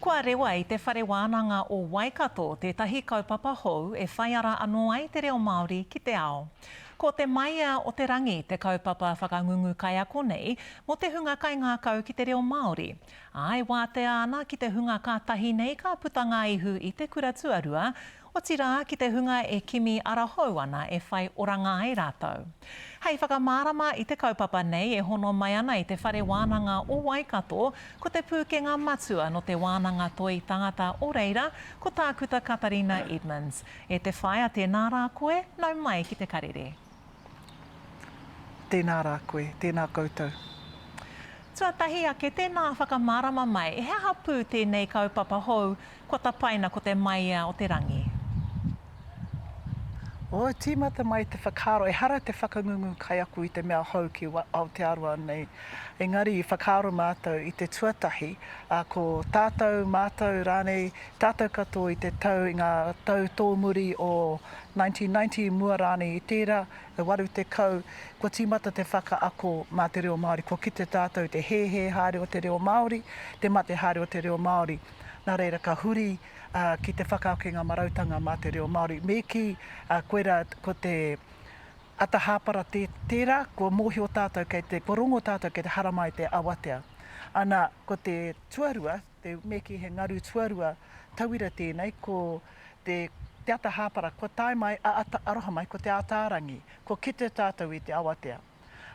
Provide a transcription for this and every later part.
Kua rewa i Te Whare Wānanga o Waikato tētahi kaupapa hou e whai ara anō ai te reo Māori ki te ao. Ko Te Maiea o te Rangi te kaupapa whakangungu kaiako nei mō te hunga kaingākau ki te reo Māori. Ā, e wātea ana ki te hunga kātahi nei ka puta ngā ihu i te kura tuarua, otirā ki te hunga e kimi ara hou ana e whai oranga ai rātou. Hei whakamārama i te kaupapa nei e hono mai ana i Te Whare Wānanga o Waikato, ko te pūkenga matua nō te wānanga toi tangata o reira, ko Tākuta Katarina Edmonds. E te whaea, tēnā rā koe, nau mai ki te karere. Tēnā rā koe, tēnā koutou. Tuatahi ake, tēnā whakamārama mai, he aha pū tēnei kaupapa hou kua tapaina ko te maiea o te rangi? Oh, tīmata mai te whakaaro, ehara te whakangungu kaiako i te mea hou ki Aotearoa nei, engari i whakaaro mātou i te tuatahi, ā, ko tātou, mātou rānei, tātou katoa i te tau, i ngā tau tōmuri o 1990 i mua rānei i tērā, e 80, kua tīmata te whakaako mā te reo Māori, kua kite tātou i te hēhē haere o te reo Māori, te mate haere o te reo Māori. Nā reira, ka huri ki te whakaako i ngā marautanga mā te reo Māori. Me kī, koirā ko te ata hāpara tērā, kua mōhio tātou kei te, kua rongo tātou kei te haramai te awatea. Ana, ko te tuarua, te me kī he ngaru tuarua tauira tēnei, ko te te ata hāpara, kua tae mai a ata aroha mai, ko te ātaarangi, kua kite tātou i te awatea.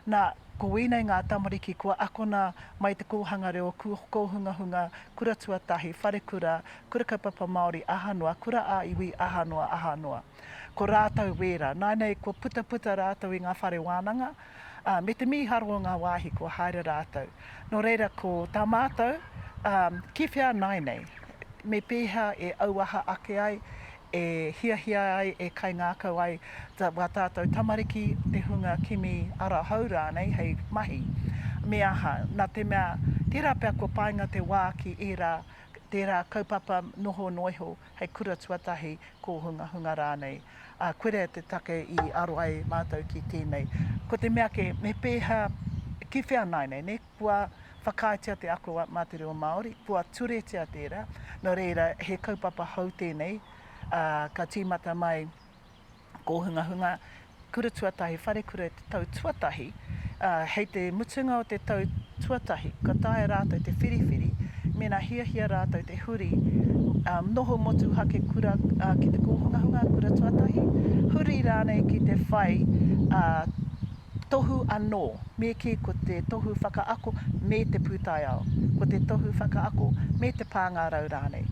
Nā, ko wēnei ngā tamariki kua akona mai te kōhanga reo, kōhungahunga, kura tuatahi, wharekura, kura kaupapa Māori, aha noa, kura ā-iwi, aha noa, aha noa. Ko rātou wērā. Nāinei, kua putaputa rātou i ngā whare wānanga, ā, me te mīharo o ngā wāhi kua haere rātou. Nō reira, ko tā mātou, ā, ki whea nāinei? Me pēhea e auaha ake ai, e hiahia ai, e kaingākau ai wā tātou tamariki, te hunga kimi ara hou rānei hei mahi? Me aha? Nā te mea, tērā pea kua painga te wā ki ērā, tērā kaupapa noho noa iho hei kura tuatahi, kōhungahunga rānei. Ā, koirā te take i aro ai mātou ki tēnei. Ko te mea kē, me pēhea, ki whea nāianei, nē? Kua whakaaetia te ako mā te reo Māori, kua turetia tērā, nō reira, he kaupapa hou tēnei, ā, ka tīmata mai kōhungahunga, kura tuatahi, wharekura i te tau tuatahi, ā, hei te mutunga o te tau tuatahi, ka taea rātou te whiriwhiri, mēnā hiahia rātou te huri, ā, noho motuhake kura, ā, ki te kōhungahunga kura tuatahi, huri rānei ki te whai, ā, tohu anō, me kī ko te tohu whakaako me te pūtaiao, ko te tohu whakaako me te pāngarau rānei.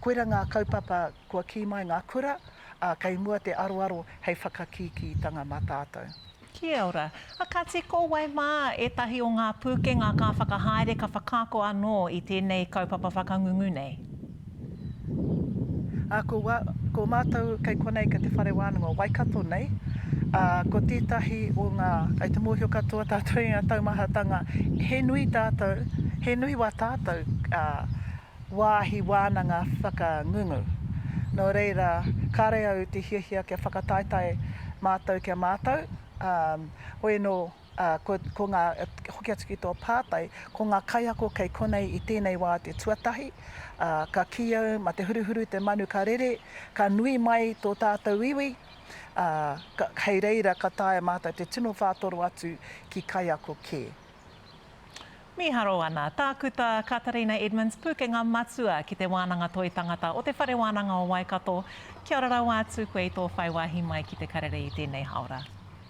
Koira ngā kaupapa kua kī mai ngā kura, ā, kei mua te aroaro hei whakakīkītanga mā tātou. Kia ora. A kāti, ko wai mā ētahi o ngā pūkenga ka whakahaere, ka whakaako anō i tēnei kaupapa whakangungu nei? Ā, ko wā, ko mātou kei konei kei Te Whare Wānanga o Waikato nei, ā, ko tētahi o ngā, kei te mōhio katoa tātou i ngā taumahatanga, he nui tātou, he nui wā tātou, ā, wāhi wānanga whakangungu. Nō reira, kāre au te hiahia kia whakataetae mātou ki a mātou, ā, hoi anō, ā, ko, ko ngā, hoki atu ki tō pātai, ko ngā kaiako kei konei i tēnei wā te tuatahi, ā, ka kī au, mā te huruhuru te manu ka rere, ka nui mai tō tātou iwi, ā, ka, hei reira ka taea mātou te tino whātoro atu ki kaiako kē. Mīharo ana. Tākuta Katarina Edmonds, pūkenga matua ki te Wānanga Toi Tangata o Te Whare Wānanga o Waikato, kia ora rawa atu koe i tō whai wāhi mai ki te karere i tēnei haora.